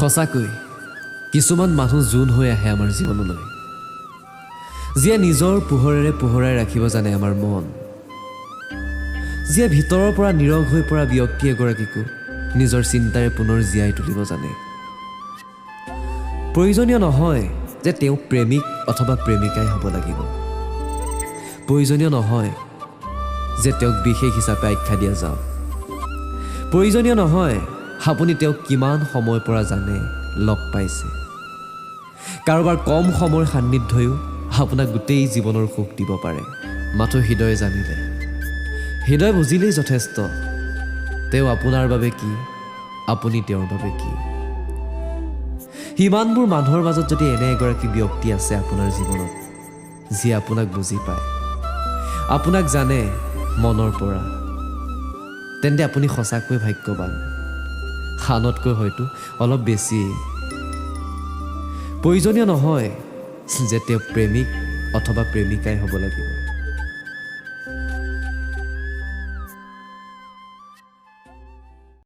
সঁচাকৈ কিছুমান মানুহ জোন হৈ আহে আমাৰ জীৱনলৈ, যিয়ে নিজৰ পোহৰেৰে পোহৰাই ৰাখিব জানে আমাৰ মন, যিয়ে ভিতৰৰ পৰা নিৰগ হৈ পৰা ব্যক্তি এগৰাকীকো নিজৰ চিন্তাৰে পুনৰ জীয়াই তুলিব জানে। প্ৰয়োজনীয় নহয় যে তেওঁ প্ৰেমিক অথবা প্ৰেমিকাই হ'ব লাগিব, প্ৰয়োজনীয় নহয় যে তেওঁক বিশেষ হিচাপে আখ্যা দিয়া যাওক, প্ৰয়োজনীয় নহয় আপুনি তেওঁক কিমান সময়ৰ পৰা জানে, লগ পাইছে। কাৰোবাৰ কম সময়ৰ সান্নিধ্যয়ো আপোনাক গোটেই জীৱনৰ সুখ দিব পাৰে। মাথো হৃদয়ে জানিলে, হৃদয় বুজিলেই যথেষ্ট তেওঁ আপোনাৰ বাবে কি, আপুনি তেওঁৰ বাবে কি। সিমানবোৰ মানুহৰ মাজত যদি এনে এগৰাকী ব্যক্তি আছে আপোনাৰ জীৱনত, যিয়ে আপোনাক বুজি পায়, আপোনাক জানে মনৰ পৰা, তেন্তে আপুনি সঁচাকৈ ভাগ্যৱান, আনতকৈ হয়তো অলপ বেছিয়েই। প্ৰয়োজনীয় নহয় যে তেওঁ প্ৰেমিক অথবা প্ৰেমিকাই হ'ব লাগিব।